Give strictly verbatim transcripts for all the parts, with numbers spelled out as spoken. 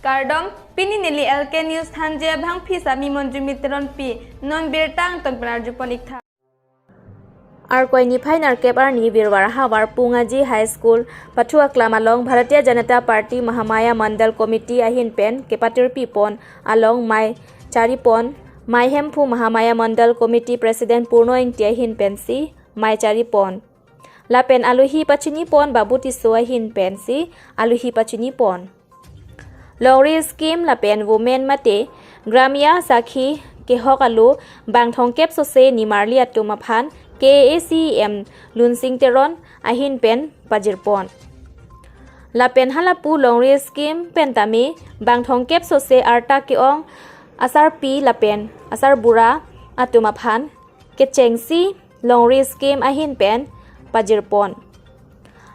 Kardom, pini neli L K News Thangjabang phisa mi Monjumi Teronpi, non birta angton pen arjupon iktha. Arkoi niphai nerkep arni Virwar havar Pungaji High School pathu aklam along Bharatiya Janata Party Mahamaya Mandal Committee ahin pen kepatirpi pon along mei chari pon, mei Hemphu Mahamaya Mandal Committee President Purno Ingti ahin pensi mei chari pon. Lapen alohi pachini pon Babu Tisso ahin pensi alohi pachini pon. Longri scheme lapen women mate Gramya Sakhi kehok alo bang thomkep sose nimarli atum aphan K A A C E M Lunsing Teron ahin pen pajir pon. Lapen halapu longri scheme pen tame bang thomkep sose arta ke-ong asarpi lapen asarbura atum aphan kechengsi longri scheme ahin pen pajir pon.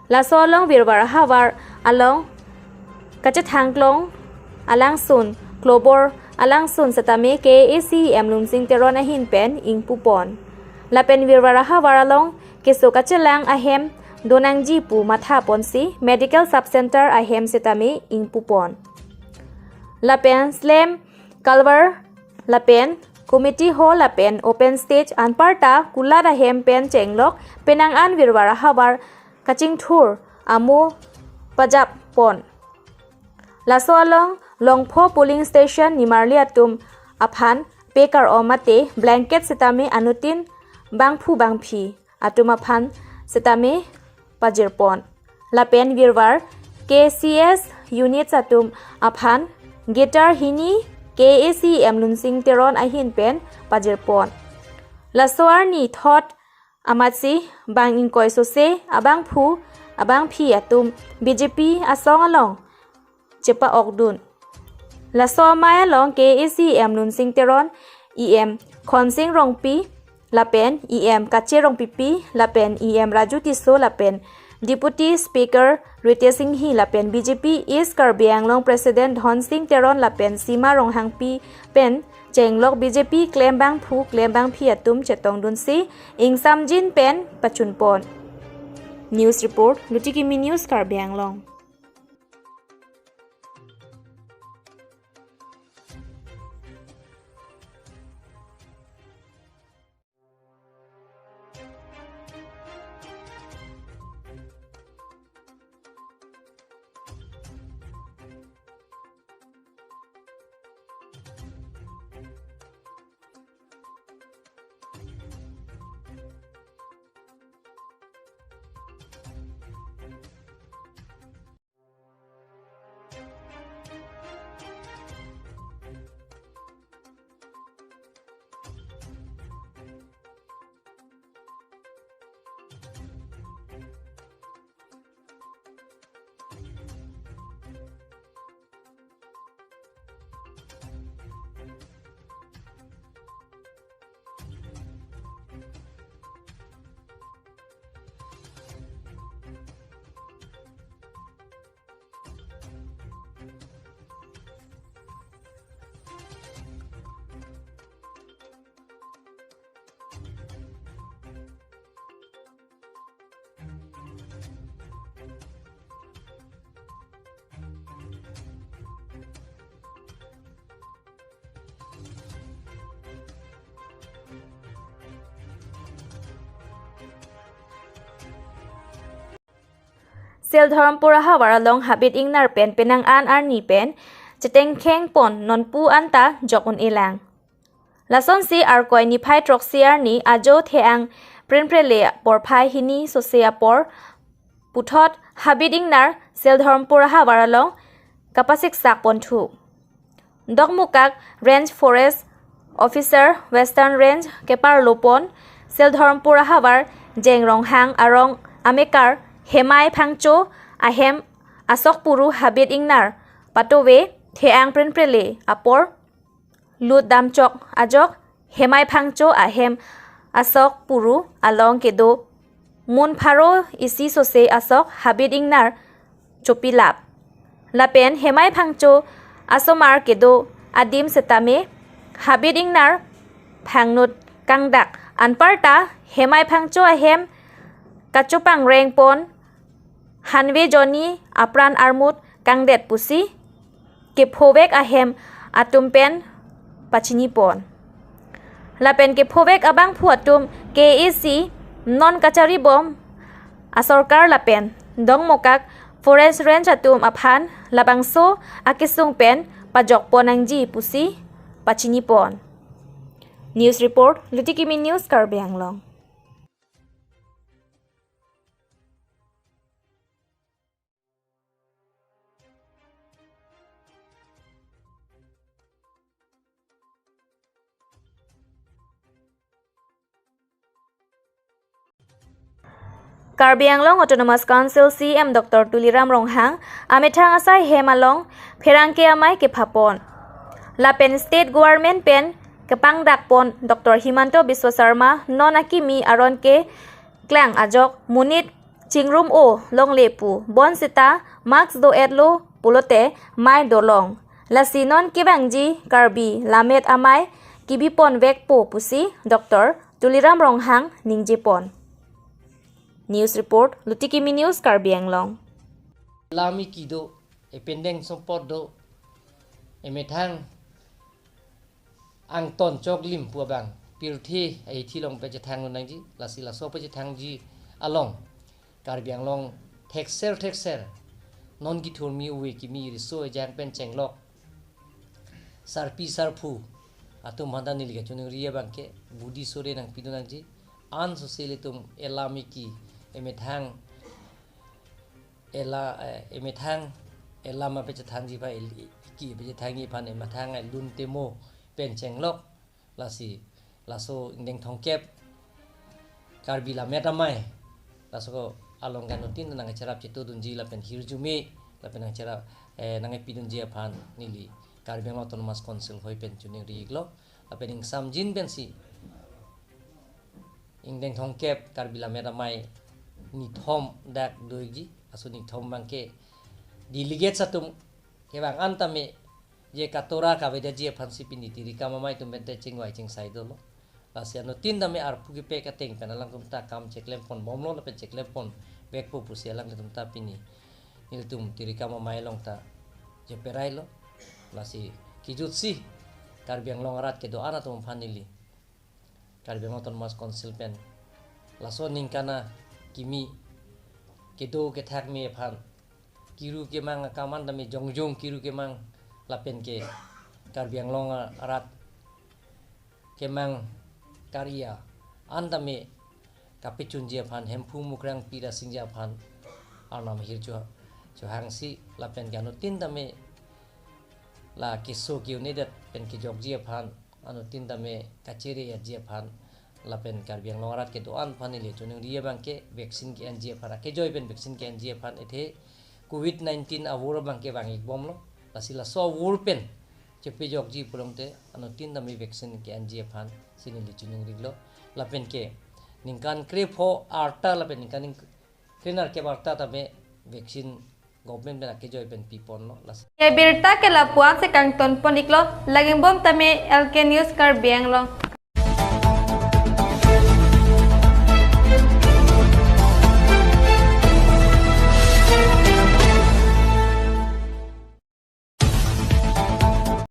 Laso along Virwar havar along kachethangklong alangsun, klobor alangsun setame K A A C E M Lunsing Teron ahin pen ingpu pon. Lapen Virwar havar along keso kachelang ahem donangji pu matha ponsi medical sub center ahem setame ingpu pon. Lapen slem culvert lapen community hall lapen open stage anparta kulat ahem pen chenglok penang an Virwar havar kachingthur amo pajap pon. Laso along Longpho polling station nimarli atum aphan pekar-om mate blanket setame anuttin bangphu bangphi atum aphan setame pajir pon. Lapen Virwar K C S units atum aphan guitar hini K A A C E M Lunsing Teron ahin pen pajir pon. Laso arni thot amatsi bang ingkoi sose abangphu abangphi atum B J P asong along chepa-okdun. Laso amei along K A A C E M Lunsing Teron, E M Khonsing Rongpi, lapen E M Kache Rongpipi, lapen E M Raju Tisso, lapen Deputy Speaker Ritesh Enghi, lapen B J P East Karbi Anglong President Dhonsing Teron, lapen Sima Ronghangpi pen chenglok B J P klem bangphu klem bangphi atum chetongdunsi ingsamjin pen pachun pon. News report, Lutikimi News, Karbi Anglong. Sel Dharampur ahavar along habit ingnar pen penang an arni pen chetengkheng pon nonpu anta jok un-elang. Lasonsi Arkoi niphai throksi arni ajo the-ang prenprele porphai hini sose apor puthot habit ingnar Sel Dharampur ahavar along kapasiksak ponthu. Dokmoka Range Forest Officer Western Range keparlo pon Sel Dharampur ahavar Jeng Ronghang arong amekar Hemai Phangcho ahem asok puru habit ingnar patove the-ang prenprele apor lut damchok ajok Hemai Phangcho ahem asok puru along kedo mun pharo isi sose asok habit ingnar chopilap. Lapen Hemai Phangcho asomar kedo adim setame habit ingnar phangnut kangdak anparta Hemai Phangcho ahem kachopangreng pon hanve jonni apran armut kangdet pusi kephovek ahem atum pen pachinipon. Lapen kephovek abangphu atum K A A C non kacharibom asorkar lapen Dongmukak Forest Range atum aphan labangso akesung pen pajokpon nangji pusi pachinipon. News report, Lutikimi News, Karbi Anglong. Karbi Anglong Autonomous Council C E M Doctor Tuliram Ronghang amethang asai hem along pherangke amei kephapon. Lapen State Government pen kepangdakpon Doctor Himanta Biswa Sarma non akimi aron keklang ajok monit chingrum-o longle pu, bonsita mask do-etlo pulote mei dolong. Lasi non kevangji Karbi lammet amei kebiponvekpo pusi Doctor Tuliram Ronghang ningjepon. News report, Lutikimi News, Karbi Anglong. Lammet kedo, ependeng sompot do, emethang angton choklim pu abang pirthe ahithi along pachethang nangji, lasi laso pachethangji along Karbi Anglong thekser thekser non kithurmi ove kimi riso ejang pen chenglok sarpi sarpo atum aphan ta neli kachiningri abangke budi sore nangpidun nangji, ansose ilitum elammet ke, emethang ela, eh, emethang elam apachethangji aphan, el-, ki apachethangji aphan emethang elun temo pen chenglok, lasi laso ingdeng thomkep Karbi lammet amei, laso along ke anuttin nangcherap chetudunji lapen hirjume lapen nangcherap, eh, nangpidunji aphan neli Karbi Anglong Autonomous Council hoi pen chiningri-iklo. Lapen ingsamjin pensi ingdeng thomkep Karbi lammet amei nithom dak doji, laso nithom abangke delegates atum kevang an tame je katora kavedaji aphansi pini tirikam amei atum pen te chingvai chingsai dolo. Lasi anuttin tame arpu kepek ateng pen alangtum ta kam cheklempon bomlo lapen cheklemponvekpo pusi alangtum ta pini nelitum tirikam amei along ta cheperailo. Lasi kejutsi Karbi Anglong arat kedo-an atum aphan neli Karbi Anglong Autonomous Council pen laso aningkan akimi kedo kethak me aphan, kiru kemang akam an tame jongjong kiru kemang lapen ke Karbi Anglong arat kemang karya an tame kapechunji aphan, Hemphu Mukrang Pi Rasingja aphan arnam ahirjume chohangsi lapen ke anuttin tame la keso ke-un'edet pen kejokji aphan, anuttin tame kachere-etji aphan, lapen Karbi Anglong arat kedo-an aphan neli chiningri abangke vaccine ke-enji aphan, akejoi pen vaccine ke-enji aphan, athe covid nineteen avur abangke vang-ik bomlo. Lasi laso avur pen chepejokji pulote anuttin tame vaccine ke-enji aphansi neli chiningrilo. Lapen ke ningkan krepho arta lapen ningkan ning-, krenerkep arta tame vaccine government pen akejoi pen piponlo. Lasi. Ya birta ke lapu-an si kangtonpon-iklo, lagingbom tame L K News Karbi Anglong.